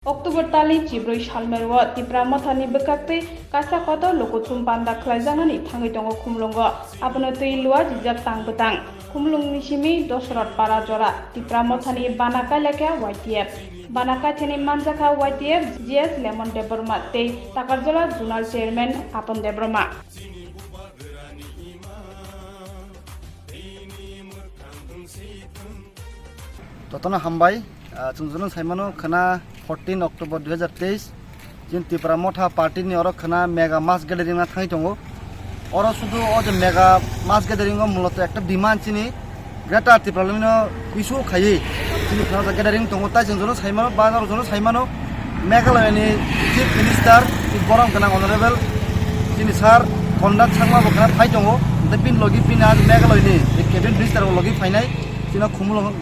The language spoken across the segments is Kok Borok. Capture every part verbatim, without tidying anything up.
October talni chibrwi salmero Tipra Mothani bwkhaktwi kaisa kotor lukuthum panda khlaijaknani thangwi tongo Khumulwngo. Abono twi lua jijak tang bwtang. Khumulwngni simi Dosrot Para jora Tipra Mothani bana kailakha Y T F. Bana kaithani manjakha Y T F G S Lemon Debbarma tei Takarjala Zonal Chairman Aton Debbarma. Jotono hambai, ah, chwng jotono saimano khwna fourteen October dui hazar teis, chini Tipra Motha party ni oro khwna mega mass gathering na thangwi tongo. Oro sudu o je mega mass gathering o muloto ekta demand chini Greater Tipraland no issue khaiwi chini khwna gathering tongo, tai chwng jotono saimano, bazar jotono saimano, Meghalaya ni Chief Minister, borok gwnang Honorable chini Sir Conrad Sangma bo khwna phai tongo. Tei bini logi bini ang Meghalaya ni Cabinet Minister bo logi phainai chini Khumulwng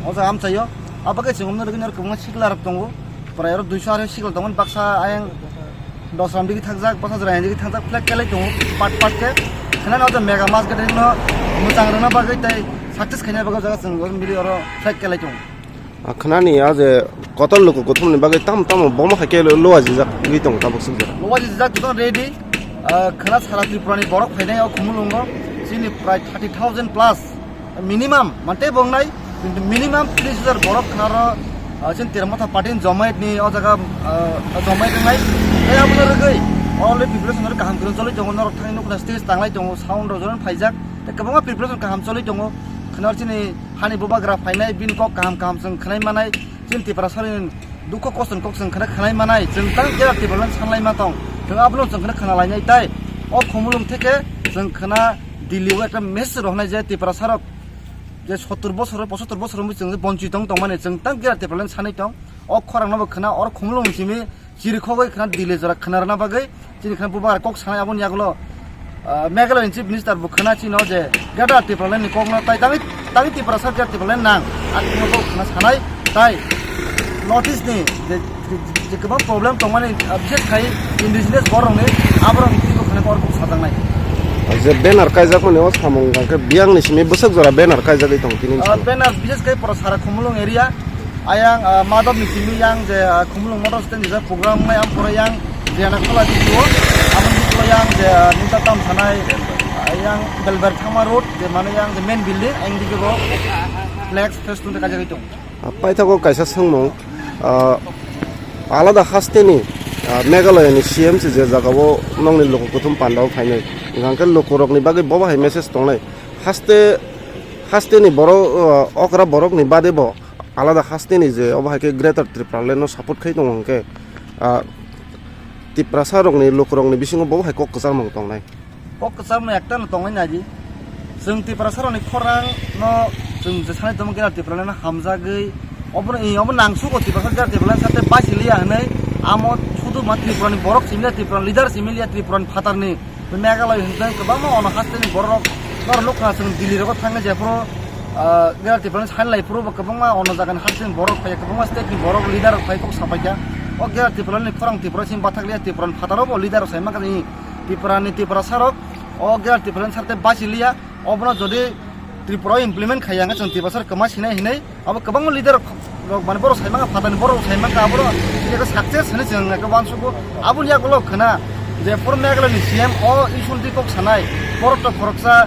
o jaga amchaio. Abo khe chwng omno rwgwi norok kwbangma sikla rok tongo. Prai oro duiso aro sikla tongo, baksa ayang Dosram digi thakjak, baksa Jwraini digi thakjak, flag kelai tongo, part part khe. Khwnano o jaga mega mass gathering no mwchang rwna bagwi tei success khaina bagwi o jaga chwng mili oro flag kelai tongo. Ah, khwnani a je kotor luku kuthumni bagwi tamo tamo bomo hai khe lo-, lowa jijak wngwi tongo tabuk swk jora. Lowa jijak joto ready. Ah, khwna sara Tripura ni borok phainai o Khumulwngo chini prai thirty thousand plus minimum mante bongnai, kintu minimum tris hajar borok khwnaro, ah, chini Tipra Motha party ni jamaat ni o jaga, ah, jamaat wngnai. Tei abono rwgwi already preparation rok kaham kwrwng choli tongo, norok thangwi nukhna stage tanglai tongo, sound rok jotono phaijak, tei kwbangma preparation kaham choli tongo. Khwnaro chini hani bubagra phainai, bini kok kaham kaham chwng khwnai manai, chini Tiprasani dukho kosto ni kok chwng khwna khwnai manai, chwng tang Greater Tipraland sanlai ma tong, chwng abono chwng khwna khwna lainai tai. O Khumulwng theke chwng khwna Delhi o ekta message rohornai je Tiprasarok je sottor bosor, pochottor bosor wngwi chwng bonchit tong tongmani, chwng tang Greater Tipraland sanwi tong. O khorang no bo khwna, oro Khumulwng simi chirikhogwi khwna Delhi jora khwna rwna bagwi chini khwna bubagra kok sanai, aboni yagulo, ah, Meghalaya ni Chief Minister bo khwna chino je Greater Tipraland ni kokno tai tangwi, tangwi Tiprasa Greater Tipraland nang, a thwngno bo khwna sanai tai North East ni je, je, je kwbang problem tongmani, ah, bises khai indigenous borok ni aborok ni twi bo khwna kok sajaknai. Je banner kaijakmani o samung hwnkhe biyang ni simi bwswk jora banner kaijagwi tong tini. Ah, banner bises khai pura sara Khumulwng area. Ayang, ah, Madhop ni simi yang je, ah, Khumulwng Motor Stand jisa program nai ang pore yang je na khola di o. Aboni di yang je, ah, nita tam sanai, ah, yang Belber Thama Road je mane yang je main building ang di go flex fest tun kaja gitu. Ah, paithago kaisa swngmung, ah, alada hasteni, ah, Meghalaya ni C M se je jagao nongni luku kuthum pandao phainai. Hwnkhe lukurokni bagwi bobo hai message tongnai. Haste, hasteni borok, ah, okra borokni bade bo alada hasteni je obo hai khe Greater Tipraland no support khai tongo hwnkhe, ah, Tiprasa rokni, lukurokni bisingo bo hai kok kwchangmung tongnai. Kok kwchangmung ekta no tongnai naidi. Chwng Tiprasa rokni khorang no chwng je sanai tongma Greater Tipraland no hamjagwi obo, obo nangsugo Tiprasa Greater Tipraland sate bachiliya hwnwi amo suduma Tripura ni borok simiya, Tripura ni leader simiya, Tripura ni phatar ni Meghalaya hwnjak kwbangma ono hasteni borok, norok nukha chwng Delhi rogo thangwi jephuru, ah, Greater Tipraland sanlai phuru bo kwbangma ono jagani hasteni borok phai, kwbangma state ni borok leader rok phai kok sapai kha. O Greater Tipraland ni khorang Tripura simi bathakliya, Tipraland phataro bo leader rok sai mankha ni Tipraland ni Tiprasa rok o Greater Tipraland sarte bachiliya. Obono jodi Tripura o implement khaiya hwnkhe chwng Tiprasa kwma sinai hinwi abo kwbangma leader rok, rok mane borok sai mankha, phatani borok sai mankha, abo ekta success hinwi chwng ekta uansugo. Aboni yagulo khwna je puro Meghalaya ni C M o issue ni kok sanai, borok to khoroksa,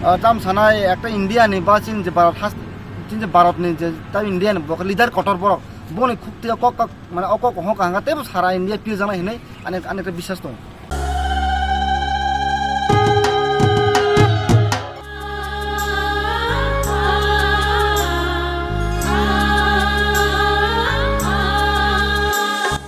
ah, tam sanai, ekta India ni ba chini je Bharat has-, chini je Bharat ni je ta India ni bo leader kotor borok, boni khukti o kok kok mane o kok hokha hwnkhe teibo sara India pirjaknai hinwi ani, ani ekta biswas tongo.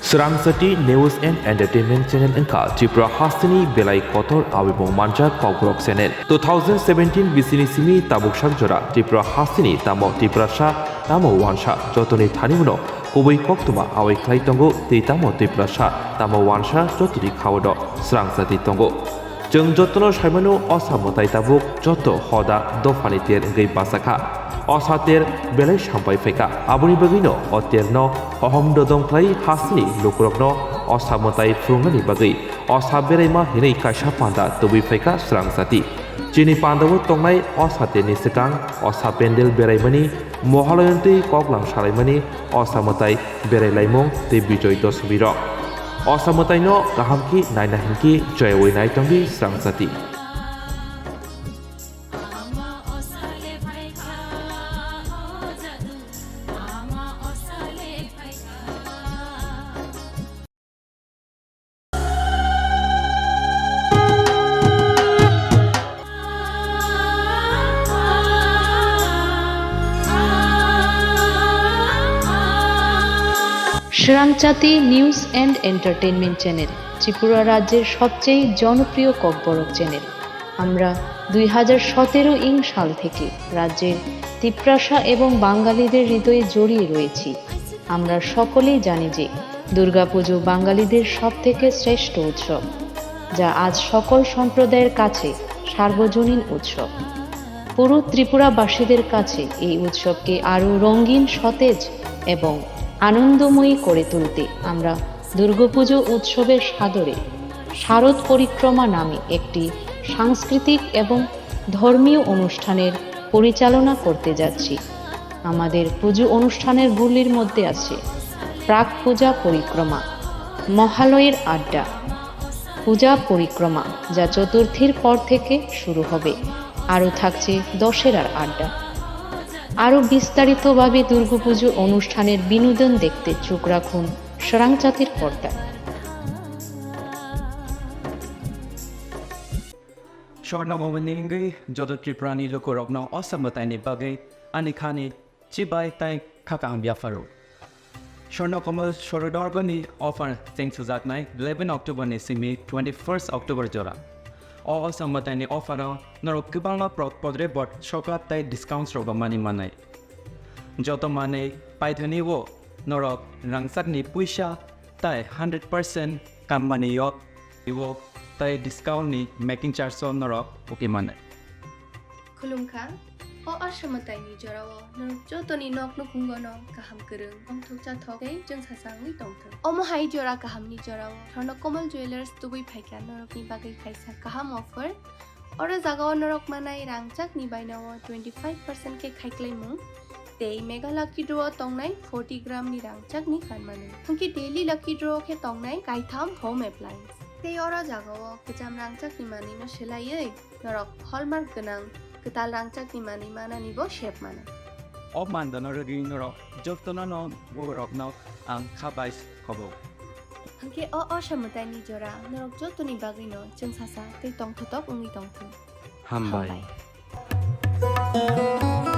Srangchati News and Entertainment Channel wngkha Tripura hasteni belai kotor abibong manjak kokborok channel. Two thousand seventeen bisini simi tabuk sak jora Tripura hasteni tamo Tiprasa tamo wansa jotoni thani uno kubui koktwma awai khlai tongo tei tamo Tiprasa tamo wansa jotoni khao do srangchati tongo. Chwng jotono saimano, osa mwtai tabuk joto hoda dophani ter wngwi bachakha. Osa ter belai sampai phaikha, aboni bagwino o terno ohom dodom khlai hasteni lukurokno osa mwtai phwrwngnani bagwi osa beraima hinwi kaisa panda tubui phaikha srangchati. Chini pandao tongnai o sateni swkang o sa pendel beraimani, Mohaloyantwi koklam salaimani, o sa mwtai berailaimung tei Bijoy Dosomiro. O sa mwtaino kaham khe naina hinkhe joyawi nai tongdi srang jati. Srangchati News and Entertainment Channel, Tripura রাজ্যের সবচেয়ে জনপ্রিয় ককবরক চ্যানেল। আমরা দুই হাজার সতেরো ইং সাল থেকে রাজ্যের তিপ্রাসা এবং বাঙালিদের হৃদয়ে জড়িয়ে রয়েছি। আমরা সকলেই জানি যে দুর্গাপুজো বাঙালিদের সব থেকে শ্রেষ্ঠ উৎসব, যা আজ সকল সম্প্রদায়ের কাছে সার্বজনীন উৎসব। পুরো ত্রিপুরাবাসীদের কাছে এই উৎসবকে আরও রঙিন, সতেজ এবং আনন্দময়ী করে তুলতে আমরা দুর্গাপুজো উৎসবের সাদরে শারদ পরিক্রমা নামে একটি সাংস্কৃতিক এবং ধর্মীয় অনুষ্ঠানের পরিচালনা করতে যাচ্ছি। আমাদের পুজো অনুষ্ঠানের গুলির মধ্যে আছে প্রাক পূজা পরিক্রমা, মহালয়ের আড্ডা, পূজা পরিক্রমা, যা চতুর্থীর পর থেকে শুরু হবে। আরও থাকছে দশেরার আড্ডা। আরও বিস্তারিতভাবে দুর্গাপুজো অনুষ্ঠানের বিনোদন দেখতে চোখ রাখুন সরাংচাতির পর্দায়। Swarna Momoni wngwi joto Tripurani lukurokno o samwtaini bagwi ani khani chibai tei khakang yapharo. Swarna Komal Sorodorgoni offer cheng sujaknai eleven October ni simi twenty first October jora. O samwtaini offer o norok kwbangma pro-, podre bot sokat tei discounts rogo mani manai. Joto manwi paithani o norok rangchakni puisa tei hundred percent company yok iwo tei discount ni making charge o norok uki mano. Khulumkha, o asamwtaini jorao norok jotoni nok nukhungo no kaham kwrwng, tongthok chathok tei chwngsasa wngwi tongthok. Omo hai jora kahamni jorao Swarna Komal Jewellers tubui phaikha norokni bagwi kaisa kaham offer. Oro jagao norok manai rangchakni bainao twenty five percent khe khaiklaimung tei mega lucky draw o tongnai forty gram ni rangchakni kanmani. Hwnkhe daily lucky draw o khe tongnai kaitham home appliance. Tei oro jagao kwcham rangchakni manwino swlaiwi norok hallmark gwnang kwtal rangchakni manwi manani bo sep mano. O mandano rwgwi norok jotono no borokno ang kha bai khobo. Hwnkhe o, o samwtaini jora norok jotoni bagwino chwngsasa tei tongthotok wngwi tongthung. Hambai. Hambai.